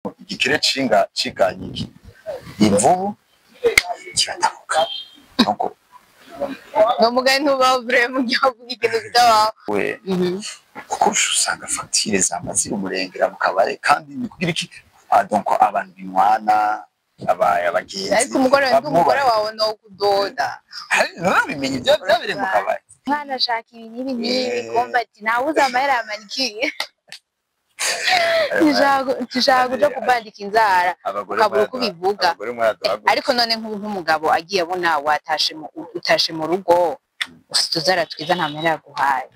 Igikere cinga ciganye iki imvubu kiratabuka. Donc Ni umugani ntubaho vraiment mu gihe uvuga ikintu kitabaho. We kuko usanga fagitire zamaze umurengera mu kabare, kandi ni kugira iki? Ah, donc abantu binywana abagenzi. Ariko umugore wawe no kudoda. Narabimenye ibyo byabereye mu kabare. Mwana ashaka ibi n'ibi n'ibi, kumva ati ntawuzi amahera ya manikiri, dushaka kuja kubandika inzara abagore ukabura uko ubivuga. Abagore mwaraduhagurukiye. Ariko none nk'ubu nk'umugabo agiye abona watashe utashe mu rugo ufite utuzara twiza, nta mahera yaguhaye,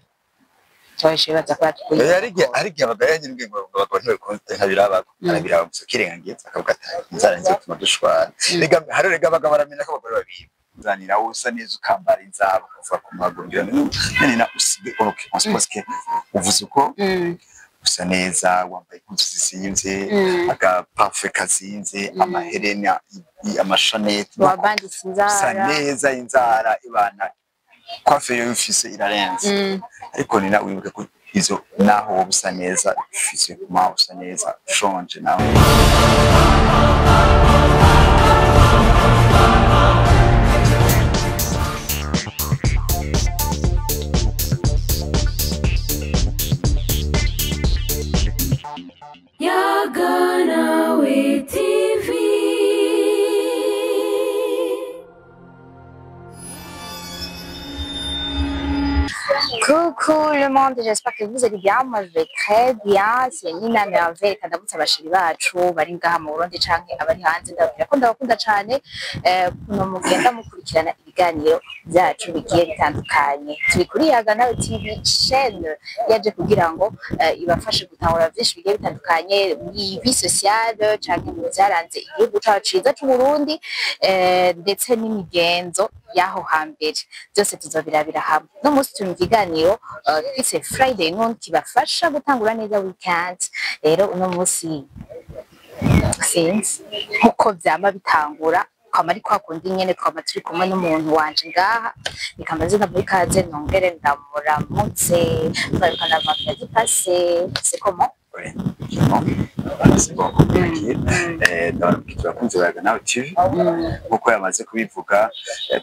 twaje bibaza ko yatwuye. Hari igihe abagore nyine ngo abagabo ntibabikunze, ntabirabako, arabiraba gusa akirengagiza, akavuga ati inzara nizo zituma dushwana. Rega hari, rega abagabo baramenya ko abagore babiri zanira, wowe usa neza ukambara inzara ukavuga ku maguru ngira ngo none na usige. OK, on suppose que uvuze uko usa neza, wambaye impuzu zizinze, agapafe kazinze, amaherena, amashanete, wabanditse usa inzara neza, inzara ibana coiffe yo ufise irarenze. Ariko nina wibuke ko izo naho wowe usa neza physiquement, usa neza, ushonje nawe. Yaganawe TV. Coucou le monde, j'espère que vous allez bien. Moi, je vais très bien. C'est Nina Merveille. Reka ndamutse abashiri bacu bari ngaha mu Burundi canke abari hanze, ndababwira ko ndabakunda cane, kuno mugenda mukurikirana ibiganiro byacu bigiye bitandukanye. Turi kuri Yaga Nawe TV, chaîne yaje kugira ngo ibafashe gutahura vyinshi bigiye bitandukanye muri vie sociale canke mu vyaranze igihugu cacu ciza c'u Burundi, ndetse n'imigenzo y'aho hambere, byose tuzobirabira hamwe. No munsi turi mu kiganiro twise Friday Noon, kibafasha gutangura neza weekend. Rero uno munsi sinzi nkuko vyama bitangura, kwama ari kwa kundi nyene, twama turi kumwe n'umuntu wanje ngaha. Reka mbaze ndamuha ikaze, nongere ndamuramutse. Twarikana vendredi passé, c'est comment? Oui, bon, c'est bon, tranquille. Ndababwira abakunzi ba Nawe TV, nkuko yamaze kubivuga,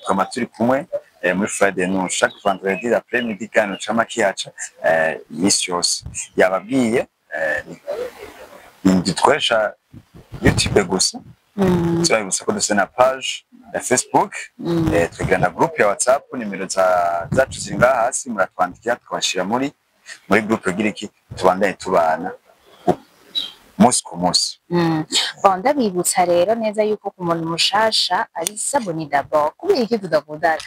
twama turi kumwe muri Friday Noon chaque vendredi l'après-midi, ikiganiro cama kihaca iminsi yose. Yababwiye, dukoresha YouTube gusa, turabibutsa ko dufite na page ya Facebook, tukagira na groupe ya WhatsApp. Nimero zacu ziri ngaha hasi, muratwandikira tukabashira muri groupe kugira iki tubandanye tubana umunsi ku munsi. Bon, ndabibutsa rero neza yuko ku muntu mushasha ari s'abonner d'abord. Kubera iki tudakundana?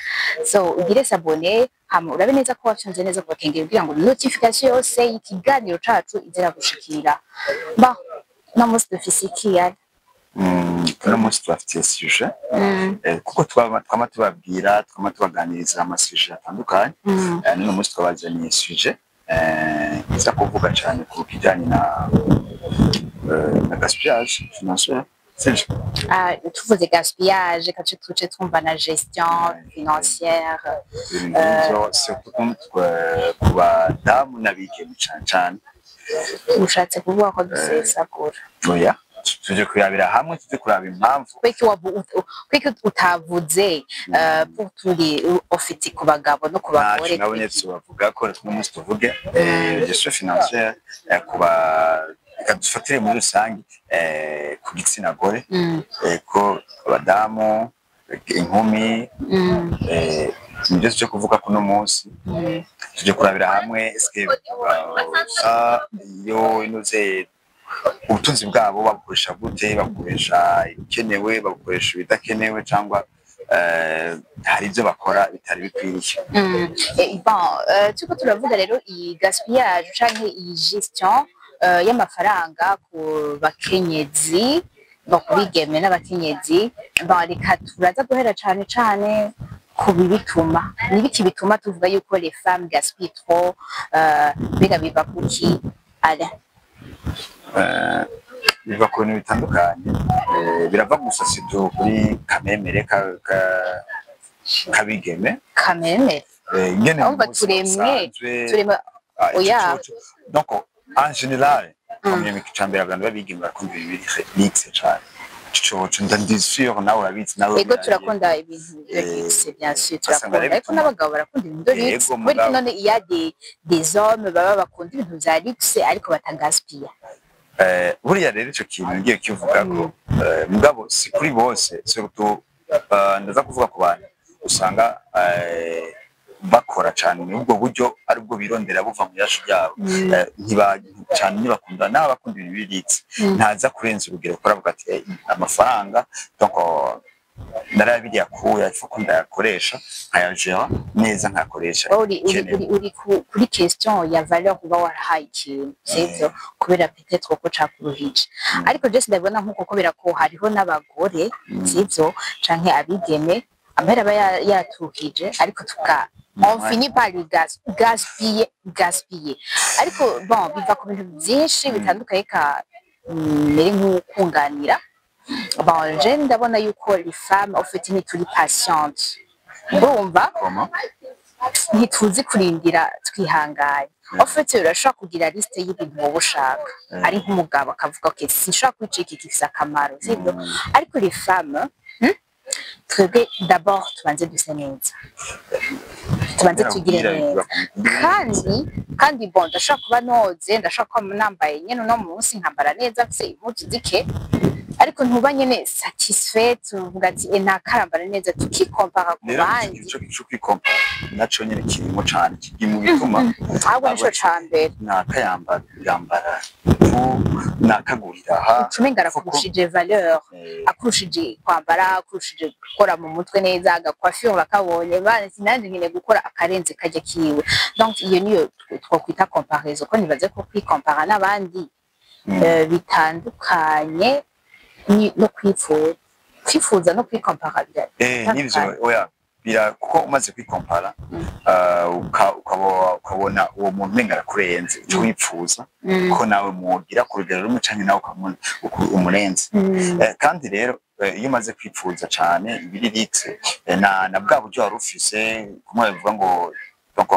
So ugire s'abonner, hama urabe neza ko wafyonze neza ku gakengeri kugira ngo notification yose y'ikiganiro cacu izira gushikira. Bon, no munsi dufise iki yari? Uno munsi tubafitiye sujet, kuko twama tubabwira, twama tubaganiriza amasujets atandukanye. N'uno munsi twabazaniye sujet iza kuvuga cyane ku kijyanye na gaspillage financier, sivyo? Ah, tuvuze gaspillage kace tuce twumva na gestion financière. Ibintu nk'ivyo, surtout ku badamu n'abigeme cane cane. Ushatse kuvuga ko dusesagura? Oya, tuje kurabira hamwe, tuje kuraba impamvu. Kweki utavuze pour tous les ofiti, ku bagabo no ku bagore? Ntaco nabonye tubavuga ko reka uno munsi tuvuge gestion financière ku ba, reka dufatire muri rusange ku gitsina gore, ko abadamu, inkumi, nibyo tuje kuvuga kuno munsi. Tuje kurabira hamwe eske iyo inoze ubutunzi bwabo babukoresha gute, babukoresha ibikenewe, babukoresha ibidakenewe, cyangwa hari ibyo bakora bitari bikwiriye. Bon, turiko turavuga rero iyi gaspillage canke iyi gestion y'amafaranga ku bakenyezi, no ku bigeme n'abakenyezi. Bon, reka turaza guhera cane cane ku bibituma. Nibiki bituma tuvuga yuko les femmes gaspillent trop? Mbega biva kuki, Alain? Biva ku bintu bitandukanye. Birava gusa surtout kuri kamemere kabigeme. Kamemere? Ingene Ahubwo mu buzima turemwe busanzwe, turemwe ah, ico oya. coco. Donc en général Premièrement, icambere, abantu babigeme barakunda ibintu biri luxe cane. Ico ndi sûr, nawe urabizi nawe. Ego, turakunda ibintu de luxe, bien sûr. Ugasanga Turakunda, rero ariko n'abagabo barakunda ibintu de luxe. Yego, Kubera ko mugabo. none il y a des hommes baba bakunda ibintu vya luxe ariko batagaspilla. Buriya rero ico kintu ngiye kivuga ko mugabo si kuri bose, surtout ndaza kuvuga ku bantu usanga bakora cane muri ubwo buryo, aribwo birondera buva mu yashu ryabo. Ntiba cane ntibakunda, n'abakunda ibintu biri luxe ntaza kurenza urugero, kuko aravuga ati: "Amafaranga donc narayabiriye akuya, il faut ko ndayakoresha, nkayagera neza, nkayakoresha Wowe uri uri ikenewe." uri kuri question ya valeur uba warahaye ikintu, sivyo? Kubera peut-être ko cakuruhije, ariko je sindabibona nkuko, kubera ko hariho n'abagore, sivyo, canke abigeme amahera aba yaturuhije, ariko tuka on finit par le gaspiller, gaspiller. Ariko bon, biva ku bintu byinshi bitandukanye. Ka mere nk'ukunganira, bon, je ndabona yuko les femmes en fait ntituri patientes, urumva? Comment? Ntituzi kurindira twihanganye. En fait urashobora kugira liste y'ibintu wowe ushaka, ari nk'umugabo akavuga: "Okay, sinshobora kwicika iki, gifise akamaro," sibyo? Ariko les femmes, twebwe d'abord tubanze duse neza, tubanze tugire neza. Kandi bon, ndashobora kuba noze, ndashobora kuba nambaye nyene uno munsi nkambara neza, mfise impuzu zike, ariko ntuba nyene satisfaite, uvuga ati: "Eh, ntakarambara neza," tukikompara ku Rero bandi. ico cyo kwikompara naco nyene kirimo cane, kiri mu bituma Ahubwo nico ca mbere. Nakayambara yambara uku, nakagurira aha. Ucumenga arakurushije valeur, akurushije kwambara, akurushije gukora mu mutwe neza, agacoiffure bakabonye bana, sinandi nkeneye gukora akarenze kajya kiwe. Donc iyo niyo twokwita comparaison, ko nibaze ko kwikompara n'abandi bitandukanye no kwifuza. Kwifuza no kwikompara Nivyo, oya, bira kuko umaze kwikompara ukabona uwo muntu umenga arakurenze, uca wipfuza ko nawe mugira ku rugero rumwe canke nawe ukamubona umurenze. Kandi rero iyo umaze kwipfuza cane ibiri luxe, na bwa buryo wari ufise kumwe bivuga ngo donc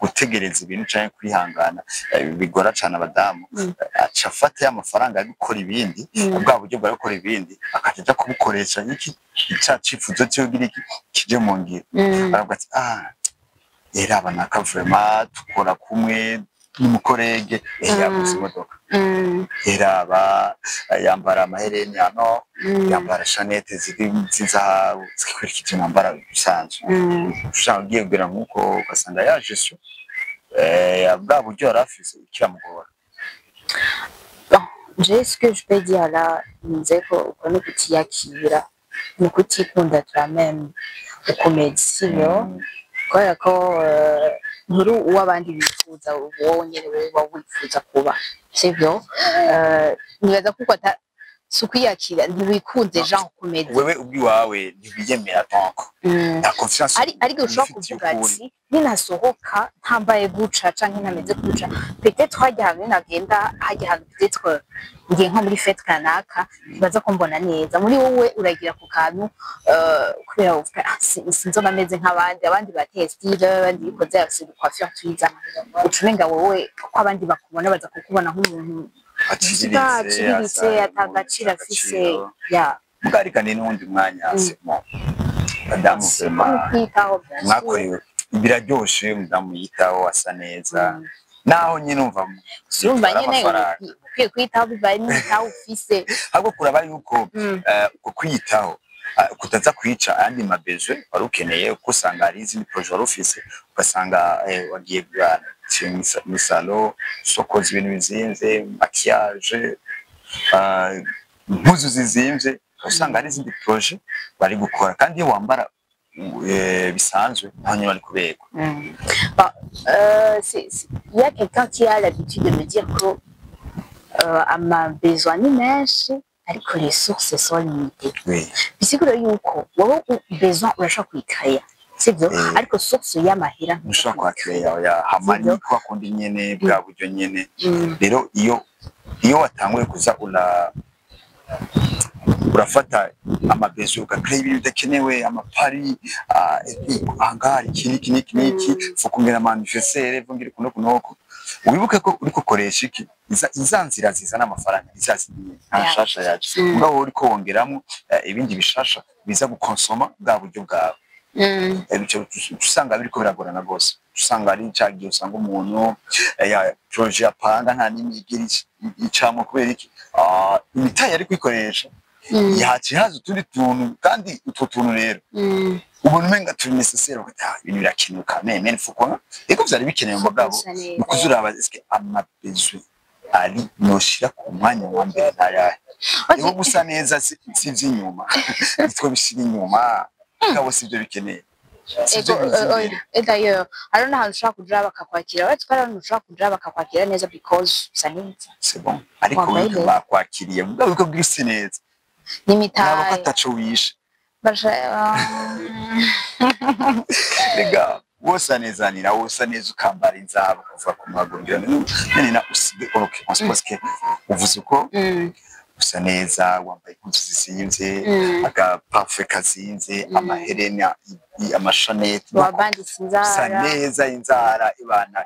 gutegereza ibintu canke kwihangana bigora cane abadamu. Aca afata ya mafaranga yo gukora ibindi, bwa buryo bwa gukora ibindi, akaca aja kubukoresha iki ca cifuzo ciwe kugira iki kije mu ngiro. Aravuga ati: "Ah, rero aba naka vraiment tukora kumwe n'umucollègue, yaguze imodoka, eraba yambara amahereni ano, yambara chaînettes ziri z'inzahabu, zikwereka ivyo nambara bisanzwe." Ushaka ugiye kugera nk'uko, ugasanga ya gestion bwa buryo yari afise kiramugora. Bon, je ce que je peux dire là, nizeye ko uko ni ukutiyakira, ni ukutikunda toi-même ukomeza, sibyo? Kubera ko nturi uw'abandi bifuza, wowe nyene wowe uba wifuza kuba, sibyo? Nibaza kuko ata si ukwiyakira, ntiwikunze jean ukomeza. Wewe ubwiwawe ntiwiyemera, donc nta confiance Ari ariko ushobora wifitiye kuvuga ukuri. ati: "Ninasohoka ntambaye guca canke ntameze guca, peut-être hajya ahantu ninagenda hajya ahantu, peut-être ngiye nko muri fête kanaka, ntibaza kumbona neza." Muri wowe uragira ku kantu kubera uvuga: "Ah, sinzoba meze nk'abandi, abandi bateye style, abandi bikoze, bafise uducoiffure twiza." Uca umenga wowe uko abandi bakubona, baza kukubona nk'umuntu aciriritse, aciriritse, ata gaciro afise ya. Mugarika ni n'uwundi mwanya simo madamu vraiment kwitaho, bien sûr. Mwakorewe biraryoshe, umudamu yitaho, asa neza, naho nyine umva Urumva zitwara nyene amafaranga. Ukwiye kwitaho bivaye n'itaho ufise. Ahubwo kuraba yuko uko kwiyitaho kutaza kwica ayandi mabesoins wari ukeneye, kuko usanga hari izindi projets wari ufise, ugasanga wagiye muri salon usokoza ibintu bizimvye, maquillage, impuzu zizimvye, usanga hari izindi projets bari gukora. Kandi iyo wambara bisanzwe, naho nyine bari kuberwa. Bon, il y a quelqu'un qui a l'habitude de me dire que ama besoin ni menshi ariko les sources sont limitées. Bisigura yuko wowe besoin urashobora kuyikaya, sibyo? Ariko source y'amahera ntushobora kwakira oya, hama Sibyo? ni kwa kundi nyene, bwa buryo nyene. Rero iyo watanguye kuza urafata amabesoins, ugakora ibintu bidakenewe, amapari ahangaha iki n'iki n'iki n'iki, faut kugira ama anniversaire, faut ngira kuno kunoko, wibuke ko uriko ukoresha iki. Iza nzira zizana amafaranga ni za zindi nyene, nta nshasha yaje. Mugabo uriko wongeramwo ibindi bishasha biza gukonsoma bwa buryo bwawe. Bico usanga biriko biragorana rwose. Usanga ari ca gihe usanga umuntu ya projet apanga nta n'imwe igira icamwo. Kubera iki? Imitahe yari kwikoresha yaciye haza utundi tuntu, kandi utwo tuntu rero ubona umenga turi nécessaire, ugaca ibintu birakenuka mais il faut quoi, ego vyari bikenewe, mugabo Gusa neza. Ni ukuzuraba eske ama besoins ari noshira ku mwanya wa mbere ntayahe. Ego, gusa neza si ivy'inyuma, nitwo bishira inyuma, mugabo si ivyo bikeneye, si ivyo Ego, biza imbere. Et d'ailleurs, hariho n'ahantu ushobora kuja bakakwakira, uretse ko hari ahantu ushobora kuja bakakwakira neza because usa neza. C'est bon, ariko Wambaye wibuke neza. bakwakiriye, mugabo uriko bwira usi neza nabo ko N'imitahe ataco wishe. Basha Rega wosa neza nira wosa neza, ukambara inzabo kuva ku maguru, ngira none na usige. OK, on suppose que uvuze uko usa neza, wambaye impuzu zizimvye, aga parfum kazimvye, amaherena, ama chaînettes, wabanditse usa inzara. neza, inzara ibana,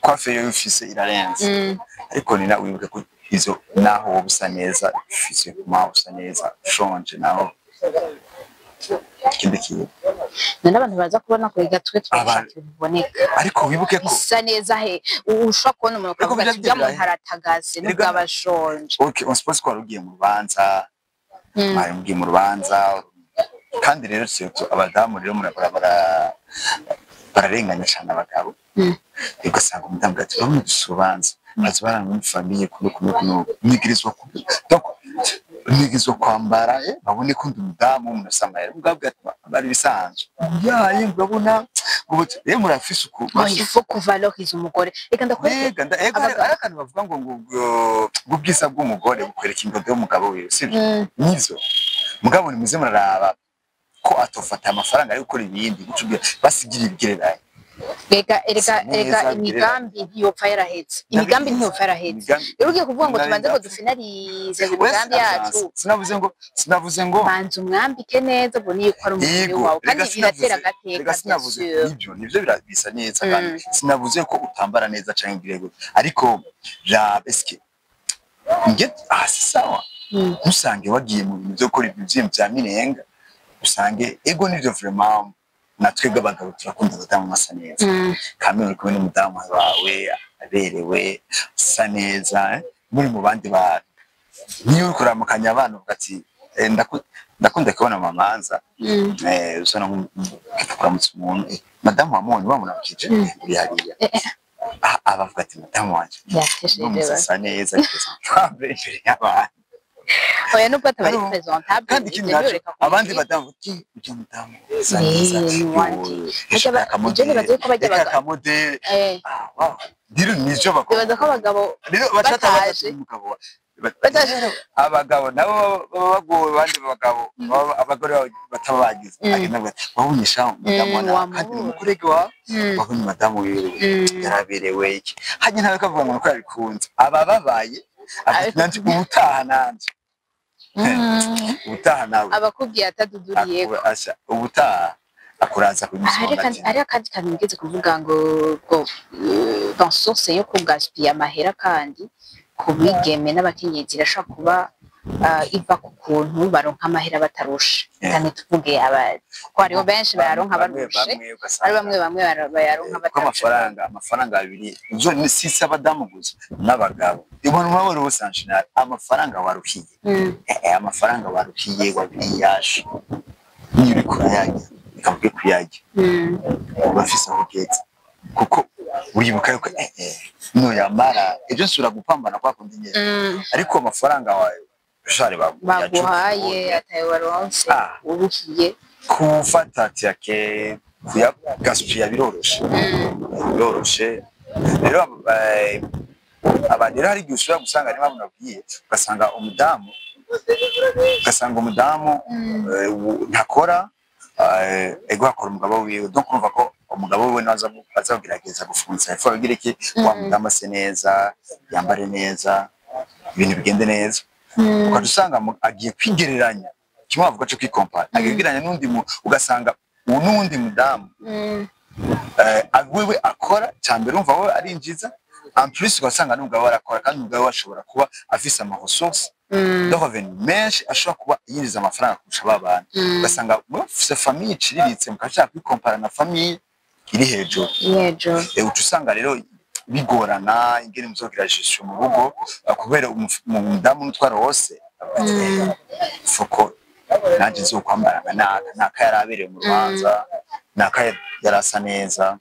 coiffure yo ufise irarenze. Ariko nina wibuke ko izo naho woba usa neza physiquement, usa neza, ushonje naho ikindi kintu. None abantu baza kubona kwiga, twe Abantu- twashaka ibintu biboneka. Ariko wibuke ko Bisa neza he, ushobora kubona umuntu Ariko ukavuga ati bijya ujya muntu bigera he? aratagaze nubwo Erega- aba ashonje. OK, on suppose ko wari ugiye mu rubanza, mwari mugiye mu rubanza, kandi rero surtout abadamu rero bararenganya cyane abagabo. Ugasanga umudamu ati: "Urabona dufise urubanza, baza baranga muri famille kuno kuno kuno, nyigirizwa ku donc nyigirizwa kwambara, babone ko ndi umudamu, umuntu afise amahera." Mugabo ati: "Bari bisanzwe yaye, urabona ngo rero murafise uku." Oh, il faut kuvaloriza umugore, reka ndakwereke. Mbega ego, hari Abagabo. akantu bavuga ngo ubwiza bw'umugore bukwereka ingodo y'umugabo wiwe, sibyo? Nivyo, mugabo nimuze muraraba ko atofata amafaranga yo gukora ibindi guca ubwira basigira ibigereranye. Reka Si reka neza, imigambi ntiyopfa yarahetse, imigambi ntiyopfa yarahetse. Imigambi- Rero ugiye kuvuga ngo Nari tubanze ngo ndapfa. dufinalize Wese imigambi yacu. Sinavuze ngo Banza umwambike neza, ubone yuko ari umugore Yego, wawe, kandi rega biratera sinavuze agateka. Rega sinavuze Bien sûr. Nibyo bisa neza, kandi sinavuze ko utambara neza canke ngire gute, ariko raba eske nge ah si sawa. Ntusange wagiye mu bintu byo gukora ibintu vya minenga, usange ego nivyo vraiment natwebwe abagabo turakunda abadamu basa neza. Kamwe uri kumwe n'umudamu wawe aberewe, asa neza, muri mu bandi bantu, niyo uriko uramukanya abana uvuga ati ndakunda kubona mamanza." Usana kuramutsa umuntu, madamu wamubonye, wamuramukije, uri hariya. Aba avuga ati: "Madamu wanje Yatesheje. n'umunsi asa neza, présentable imbere y'abantu." Oya, nubwo atabari Hariho- présentable, kandi ikindi ivyo naco, ntiyoreka abandi kumubwira. badamu bati: "Ujya mudamu asa neza." Ni wanje. Harya ivyo nibaza yuko bajya reka akamodeli. Ah, wow. Rero nivyo bakora. Nibaza ko abagabo Rero bacata bataje. umugabo Bataje. Abagabo nabo baba bagowe, abandi bagabo abagore babo bataba bagize, agenda avuga ati: "Wabonye sha madamu wa nawe, kandi ni Wamubonye. umukurege wawe, wabonye madamu wiwe yaraberewe iki?" Hanyuma ntawe kavuga ngo nuko yabikunze, aba babaye ati: "Nanje ubutaha, nanje ubutaha nawe." Abakubwiye ataduduriye. Asha, ubutaha akuraza Hari kubimusonga. kandi, hari akandi kantu nigeze kuvuga ngo dans source yo kugaspilla amahera, kandi ku bigeme n'abakenyezi irashobora kuba iva ku kuntu baronka amahera batarushe. Cyane tuvuge kuko hariho benshi bayaronka barushe, ari bamwe bamwe bayaronka kuko batarushe. Amafaranga abiri zo ni si abadamu gusa, n'abagabo ibona umubabaro wose en général, amafaranga waruhiye, amafaranga waruhiye wabiyashe, niyo uriko urayarya, bikavuge kuyarya, uba afise aho ugeze, kuko uribuka yuko noyamara ejo nsubira gupambana kwa kundi nyene. Ariko amafaranga wawe share baguhaye atayo waronse uruhiye. Kufata tiyake kuyagaspilla biroroshe, biroroshe. Rero abantu rero hari igihe ushobora gusanga, niba nabwiye, ugasanga umudamu ntakora, ego akora umugabo wiwe, donc urumva ko umugabo wiwe nawe aza kugerageza gufunza ifu agira iki, wa mudamu ase neza, yambare neza, ibintu bigende neza. Ukaca usanga agiye kwigereranya, kimwe bavuga cyo kwikompara, agiye kwigereranya n'undi ugasanga uwo n'uwundi mudamu wewe akora cyambere, urumva we arinjiza. En plus ugasanga n'umugabo arakora, kandi umugabo ashobora kuba afise ama ressources de revenu menshi, ashobora kuba yinjiza amafaranga kurusha ba bantu. Ugasanga mufise famille iciriritse, mukashaka kwikompara na famille iri hejuru. Hejuru. Uca usanga rero bigorana ingene muzogira gestion mu rugo, kubera umudamu n'utwara wose avuga ati, "Fuko nanje nzokwambara nka naka, naka yari aberewe mu rubanza, naka yarasa neza."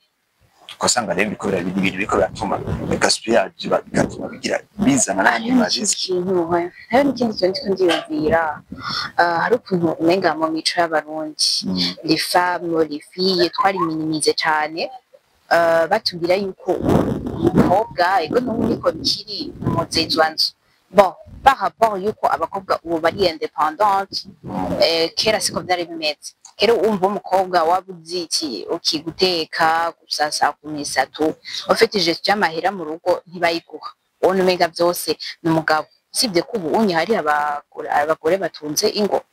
Ugasanga rero biriko ibintu biriko biratuma gaspillage, bigatuma bigira bizana n'ayandi Hariho n'ikindi marisques. kintu, hariho n'ikindi kintu ndiko ndiyumvira. Hari ukuntu umenga mu mico y'Abarundi, les femmes, les filles, twariminimize cane. Batubwira yuko umukobwa, ego n'ubu niko bikiri, umuzezwanzu. Bon, par rapport yuko abakobwa ubu bari indépendante, kera siko vyari bimeze. Kera wumva umukobwa waba uzi iki, ukiguteka, gusasa, kumesa, tu en fait gestion y'amahera mu rugo ntibayiguha. Ubona umenga vyose ni umugabo, usibye ko ubu unye hari abagore batunze ingo,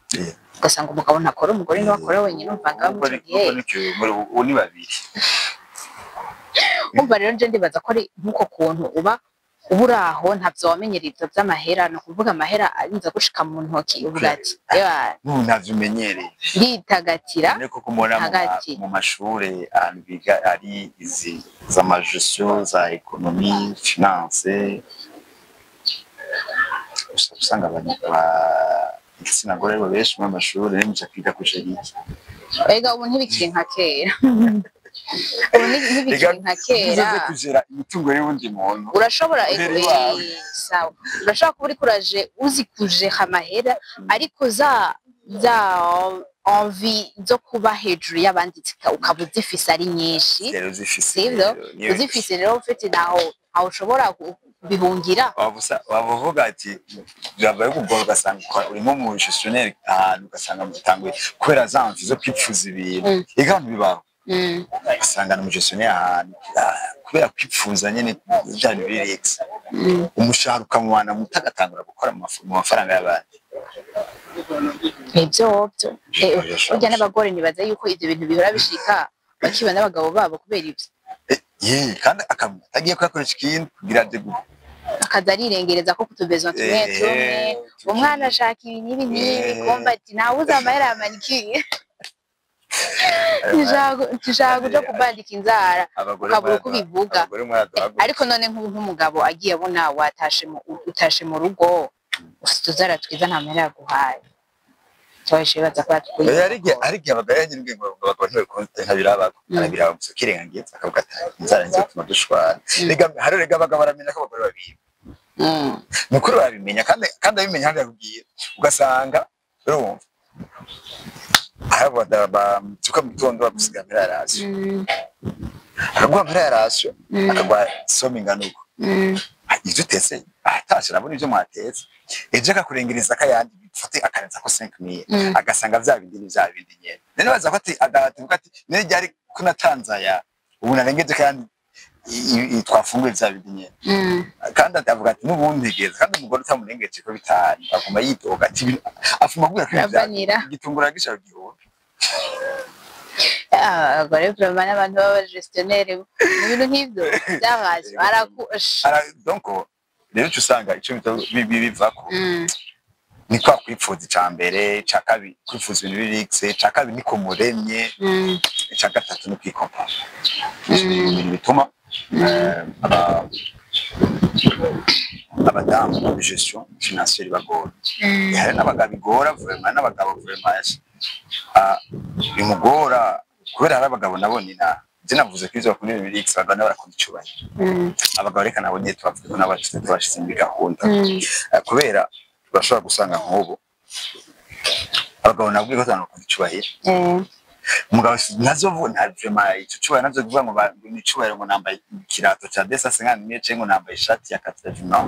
ugasanga umugabo ntakora, umugore niwe akora wenyine. Umva ngaho Ubwo muri ni ico gihe ubwo ni ubu ni babiri. Umva rero, nje ndibaza ko ari nk'uko kuntu uba uri aho, ntavyo wamenyera ivyo vy'amahera. Ni ukuvuga amahera arinze gushika mu ntoki, uvuga ati: "Ewa, N'ubu ntavyo umenyereye." nditagatira. Ariko ko mubona Hagati. mu mashure ahantu biga ari izi z'amagestion za économie, finance, usanga igitsina gore aribo benshi mu mashure. Rero muca kwiga kuja iki? Ega ubu ntibikiri nka kera, ubu ntibikiri nka kera. Uzoze kugera imitungo y'uwundi muntu Urashobora uhere iwawe. Sawa, urashobora kuba uriko uraje uzi kujera amahera, ariko za envie zo kuba hejuru y'abandi ukaba uzifise ari nyinshi. Rero uzifise. Sivyo? Rero, niyo Uzifise rero ufite naho aho ushobora kubihungira. Waba uvuga ati birabaye kugora, ugasanga urimo mu gestionnaire ahantu, ugasanga mutanguye kubera za envie zo kwipfuza ibintu. Ega abantu bibaho, ugasanga ni umugestionnaire ahantu, kubera kwipfuza nyene bya bintu biri, umushahara ukamubana muto, agatangura gukora mu mafaranga y'abandi. Nivyo byo. Birashobora. Burya n'abagore nibaza yuko ivyo bintu bihora bishika, bakiba n'abagabo babo kubera ivyo. Ye, kandi atagiye kuyakoresha ikindi kugira aje Akaza arirengereza ko kutubezo tumwe tumwe, umwana ashaka ibi n'ibi n'ibi, kumva ati ntawuzi amahera ya manicure, nshaka kuja kubandika inzara, Abagore ukabura uko ubivuga. Abagore mwaraduhagurukiye. Ariko none nk'umugabo agiye abona watashe utashe mu rugo ufite utuzara twiza, nta mahera yaguhaye, twahishe bibaza ko yatwuye. Hari igihe abagabo yagira ubwenge, abagabo ntibikunda ntabirabako, arabiraba gusa akirengagiza, akavuga ati inzara nizotuma dushwana. Rega hari, rega abagabo baramenya ko abagore babiba. Ni ukuri barabimenya, kandi abimenya kandi yakubwira, ugasanga urumva aho babyuka mu gitondo bagusiga amahera ya ration, akaguha amahera ya ration, akaguha somme ingana uko, ivyo utetse ahatashe arabona ivyo mwatetse, ejo akakurengereza akayandi, bifate akarenza ko 5000, agasanga vya bindi ni vya bindi nyene. Rero baza ko ati agatuvuga ati none ryari ko natanze aya, ubu narengeje kandi twafunguye vya bindi nyene. Kandi avuga ati n'ubundi ntegereza. Kandi umugore utamurengeje ko 5 aguma yidoga ati afuma akubwira ko ibintu Avanira. Igitunguru gishaka 1000. Abagore vraiment n'abantu b'abagestionnaire mu bintu nk'ivyo byaraje baraku Donc rero uca usanga ico bivako ni kwa kwipfuza. Ica mbere, ica kabiri kwifuza ibintu biri, ica kabiri niko muremye, ica gatatu ni kwikompara. Ivyo biri mu bintu bituma abadamu muri gestion financière bagora. Hari n'abagabo igora vraiment, n'abagabo vraiment bimugora, kubera hari abagabo nabo ni na je navuze ko ivyo bakunda ibintu biri, abagabo nabo barakunda icubahiro. Abagabo reka nabo nyene tubavuge ko nabo tubashize muri gahunda. Kubera urashobora gusanga nk'ubu abagabo nabwo ko bakunda icubahiro. Umugabo nazovuga nta vraiment ico cubahiro, nazo kuvuga ngo ni icubahiro ngo nambaye ikirato ca 250 mille canke ngo nambaye ishati ya 80, no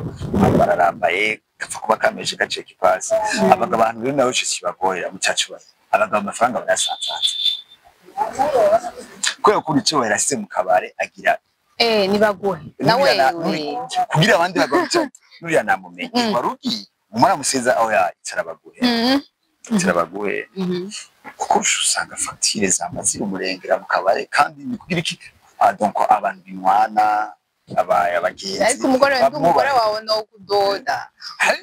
bararambaye gapfa kuba kameje gaciye kipasi. Abagabo abantu rero nabo ico kibagorera mu cacubahiro. Abagabo amafaranga barayasanzaza kubera ukuntu icubahiro asize mu kabare agira. Nibaguhe nawe. Kugira abandi bagabo nuriya namumenye, wari ugiye umara musiza aho icara baguhe, icara baguhe, kuko usanga fagitire zamaze umurengera mu kabare. Kandi ni kugira iki? Donc abantu binywana. Abaye abagenzi. Ariko umugore ndi umugore wawe no kudoda.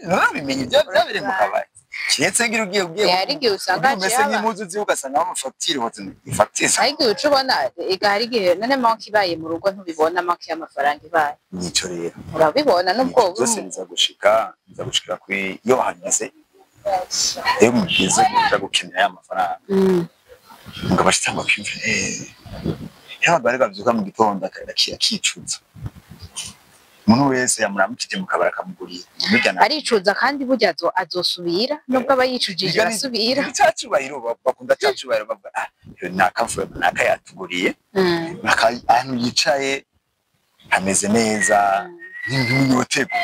Narabimenye, byabereye mu kabari, kiretse ngira ugiye Hari igihe usanga ugiye umeze haciye haba nk'impuzu ziwe, ugasanga amafagitire, hose ifagitire. Hari igihe uca ubona ega, hari igihe none manque ibaye mu rugo, ntubibona manque y'amafaranga ibaye? Nico rero. Urabibona nubwo Byose biza gushika kuri iyo hageze, iyo mugeze kuja gukenera ya mafaranga, umugabo ashitangwa kwiyumvira, yaba ariko avyuka mu gitondo akicuza, umuntu wese yamuramukije mu kabari akamugurira burya Aricuza, kandi burya azosubira nubwo aba yicujije, arasubira. Cya cyubahiro bakunda, cya cyubahiro bavuga: "Ah, yo nakavuye, naka yatuguriye." Ahantu yicaye hameze neza, ntimunyoterwa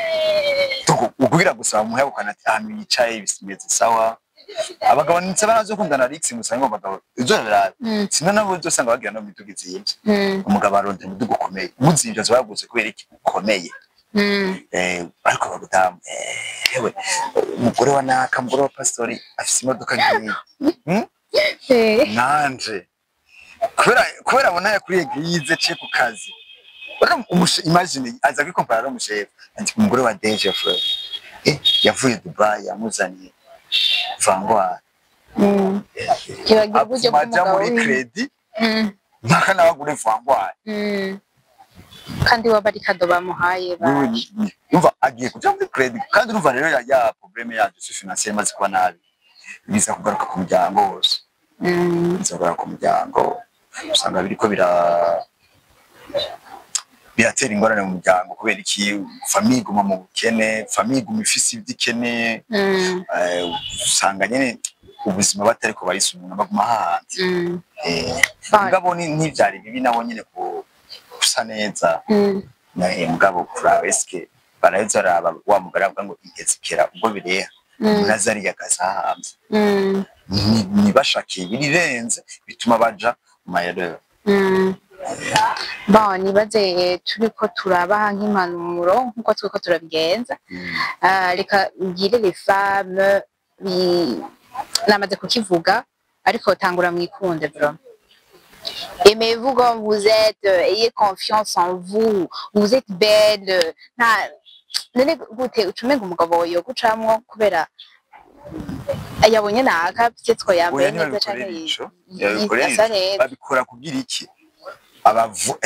ukugira gusa bamuhe ati ahantu yicaye bimeze sawa. Abagabo ndetse barazokundana Rix, musanga abagabo izo birabe sino nabo uzosanga bagira no miduga izimvye. Umugabo arondera umuduga ukomeye, muzimvye azoba yaguze kubera iki ukomeye. Ariko bagutamu, yewe umugore wa naka, umugore wa pastori afise imodoka nkiyi. Nanje kubera abona yakuriye église ce ku kazi. Imagine aza kwikompara n'umushefu ati umugore wa DG frère, yavuye Dubai yamuzaniye Vanguard. Kibagira uburyo Aja bw'umugabo muri wiwe. crédit mpaka nawe agure Vanguard. Kandi waba ari cadeau bamuhaye Wewe baje. Umva, agiye kuja muri crédit, kandi urumva rero ya problème yacu si financière imaze kuba nabi, biza kugaruka ku muryango wose. Biza kugaruka ku muryango, usanga biriko biratera ingorane mu muryango. Kubera iki? Famille iguma mu bukene, famille iguma ifise ibyo ikeneye. Usanga nyene ubuzima batariko barisumuna, baguma hahandi. Mugabo ntivyari bibi nabo nyene gusa neza. Mugabo kuraba eske baraheza araba wa mugore avuga ngo igezekera ubwo bireha umuntu ahamvye. Ntibashake ibirirenze bituma baja mu mayerere. Bon, nibaze turiko turabaha nk'impanuro nkuko turiko turabigenza. Reka mbwire les femmes, namaze kukivuga, ariko tangura mwikunde bro. Aimez-vous comme vous êtes, ayez confiance en vous, vous êtes belle. Nta none gute ucumenga umugabo yogucamwo kubera yabonye naka peut-être yambaye Oya, neza ntibabikorera canke ico. Babikorera asa ico. neza. Babikora kugira iki? Abavu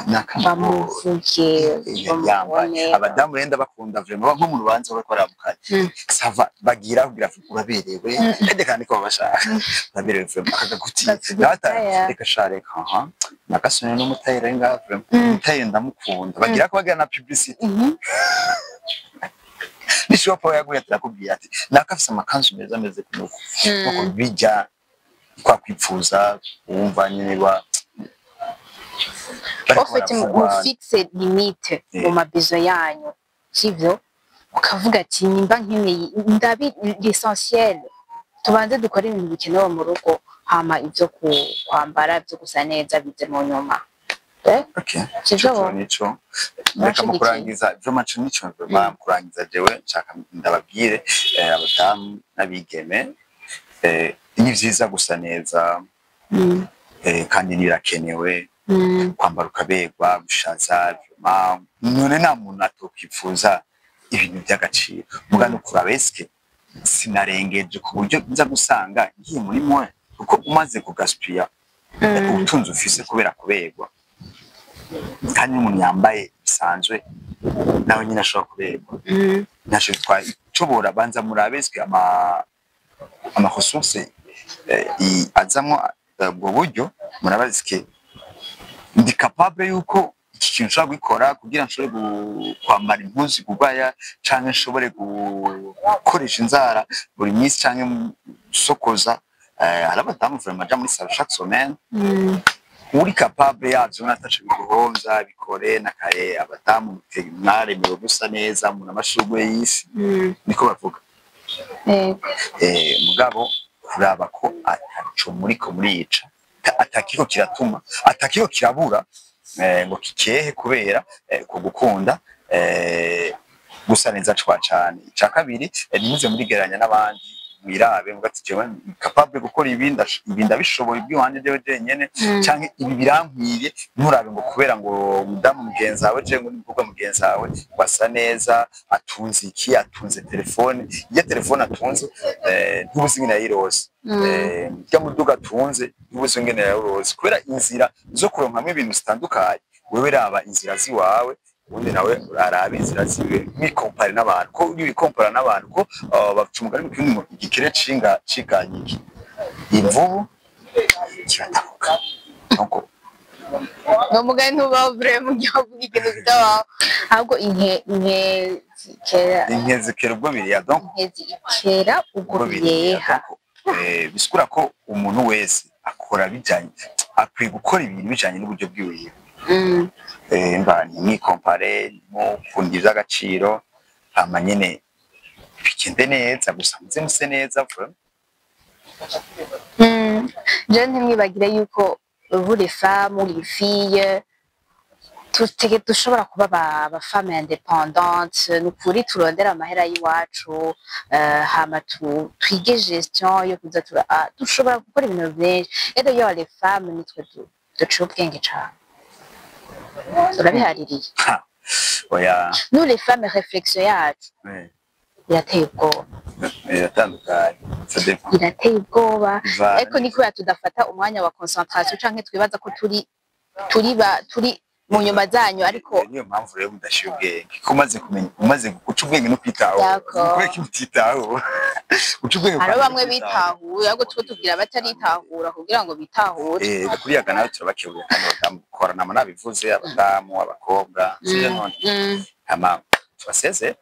naka Bamuvuge. Yambaye. Bamubone. Abadamu rero ndabakunda vraiment, nko mu rubanza bariko baramukanya, ça va, bagira kugira uraberewe kandi kandi ko babashaka uraberewe vraiment, akagaguti. Bakagutaya. Reka sha, reka aha nagasone n'umutayire ngaha vraiment, umutayire ndamukunda, bagira ko bagira na publicité. N'ishopo yaguye turakubwiye ati naka afise amakanzu meza ameze kunuko. Nuko bijya kwa kwipfuza, wumva nyine ba En fait, mufixe limite mu mabizo yanyu, sivyo? Ukavuga ati nimba nkeneye ndabi l'essentiel, tubanze dukore ibintu bikenewe mu rugo, hama ivyo kwambara, ivyo gusa neza bize mu nyuma. Eh? Okay. Sivyo? Ico nico reka mu Murashigikiye. kurangiza vraiment, ico nico vraiment mu kurangiza, jewe nshaka ndababwire, abadamu n'abigeme, ni vyiza gusa neza, kandi birakenewe kwambara ukaberwa, gushaza vraiment. None nta muntu atokwifuza ibintu by'agaciro, muga no kuraba eske sinarengeje ku buryo nza gusanga ngiye muri mwe, kuko umaze kugaspia ubutunzi ufise kubera kuberwa, kandi n'umuntu yambaye bisanzwe nawe nyine ashobora kuberwa. Ntacyo bitwaye, icobora banza murabe eske ama ressources azamwo, ubwo buryo murabazi, eske ndi capable yuko iki kintu nshobora gukora kugira nshobore kwambara impuzu igugwaya, canke nshobore gukoresha inzara buri minsi, canke gusokoza. Hari abadamu vraiment baja muri salon chaque semaine. Uri capable yavyo nataco biguhomvya, bikore na kare. Abadamu mwaremewe gusa neza, muna amashurwe y'isi, niko bavuga. Mugabo kuraba ko ataco muriko murica, atakiko kiratuma, atakiko kirabura, ngo kikehe kubera ku gukunda gusa neza cwa cane. Ica kabiri, ntimuze murigereranya n'abandi. Mwirabe muga ati: "Jewe capable gukora ibi, ibi ndabishoboye iby'iwanje jewe jenyene, canke ibi birankwiriye." Nturabe ngo kubera ngo umudamu mugenzi wawe canke ngo n'umukobwa mugenzi wawe wasa neza, atunze iki, atunze telefone. Iyo telefone atunze, ntubuzi ingene yayirose. Irya muduga atunze, ntubuzi ingene yayirose, kubera inzira zo kuronkamwo ibintu zitandukanye. Wewe raba inzira ziwawe, ubundi nawe arabe inzira ziwe. Mwikompare n'abantu, ko iyo wikompara n'abantu, ko baca umugani mu kirundi ngo igikere cinga ciganye iki imvubu kiratabuka. Donc Ni umugani ntubaho vraiment, mu gihe uvuga ikintu kitabaho, ahubwo inke zikera Inke zikera ubwo biriya. Donc Inke zikera ubwo ubwo biriya. biyeha. Donc bisigura ko umuntu wese akora bijanye, akwiye gukora ibintu bijanye n'uburyo bwiwe. Mba ntimwikompare, ntimukunda ivy'agaciro, hama nyene bigende neza gusa, muze muse neza vraiment. Je ntimwibagire yuko vous les femmes ou les filles tutege dushobora kuba ba femme indépendante. Ni ukuri turondera amahera y'iwacu, hama twige gestion yo kuza tura dushobora gukora ibintu vyinshi. Et d'ailleurs les femmes nitwe duciye ubwenge cane, turabihaririye. Ha, oya. Nous les femmes, réflexion yacu irateye ubwoba. Iratandukanye, ça dépend. Irateye ubwoba. Bivana. Ariko ni kubera tudafata umwanya wa concentration, canke twibaza ko turi mu nyuma zanyu, ariko Niyo mpamvu rero mudashyira ubwenge, ko umaze kumenya, umaze guca ubwenge no kwitaho. D'accord. Kubera ko utitaho guca ubwenge Hariho kwa bamwe bitahuye, ahubwo tuba tubwira bataritahura kugira ngo bitahure. Kuriyaga nawe turabakebura, kandi abadamu gukora nama nabivuze, abadamu, abakobwa, sivyo none? Mm. Hama tubaseze.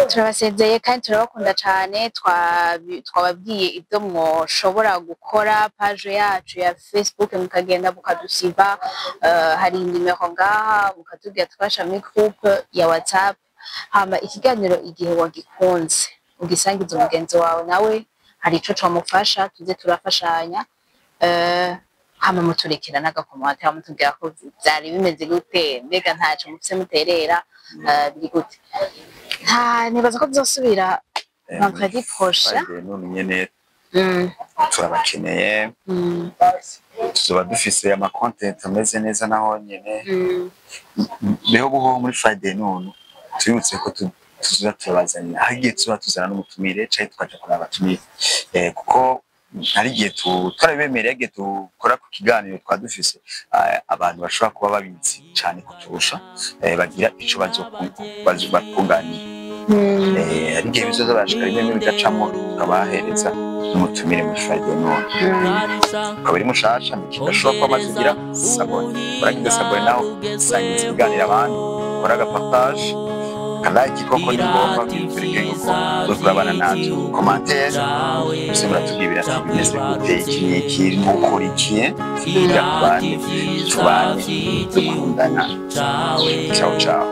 Turabasezeye kandi turabakunda cane. Twababwiye ibyo mwoshobora gukora: page yacu ya Facebook, mukagenda mukadusiba, hari nimero ngaha, mukatubwira twasha muri groupe ya WhatsApp. Hama ikiganiro igihe wagikunze ugisangiza umugenzi wawe, nawe hari ico comufasha, tuze turafashanya. Hama muturekera n'aga commentaire, mutubwira ko vyari bimeze gute, mbega ntaco mufise muterera, biri gute. Nta nibaza ko bizosubira vendredi prochain. Friday none nyene. Turabakeneye. Tuzoba dufise ama content ameze neza naho nyene. Beho buho muri Friday none tubibutse ko tuzoza turabazanira, hari igihe tuzoba tuzana n'umutumire canke tukaja kuraba abatumire, kuko hari igihe twarabibemereye, igihe dukora ku kiganiro twa dufise abantu bashobora kuba babizi cane kuturusha, bagira ico bakunganira. Hari igihe bizoza barashika rimwe rimwe bigacamo, tukabahereza n'umutumire muri Friday none. Ukaba uri mushasha, kidashobora kuba amaze kugira s'abonner, uragize s'abonner nawe, sangiza ikiganiro abandi, ukora aga partage, aka like, koko ni ngombwa bitwereke yuko uzo turabana natwe. Commentaire gusa, muratubwira ati bimeze gute, iki n'iki, mukora iki, kugira tubane, tubane dukundana. Ciao ciao.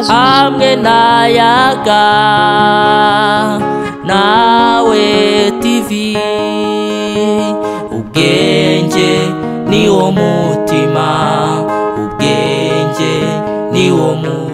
Hamwe n'ayaga nawe TV, ubwenge ni wo mutima, ubwenge ni wo mutima.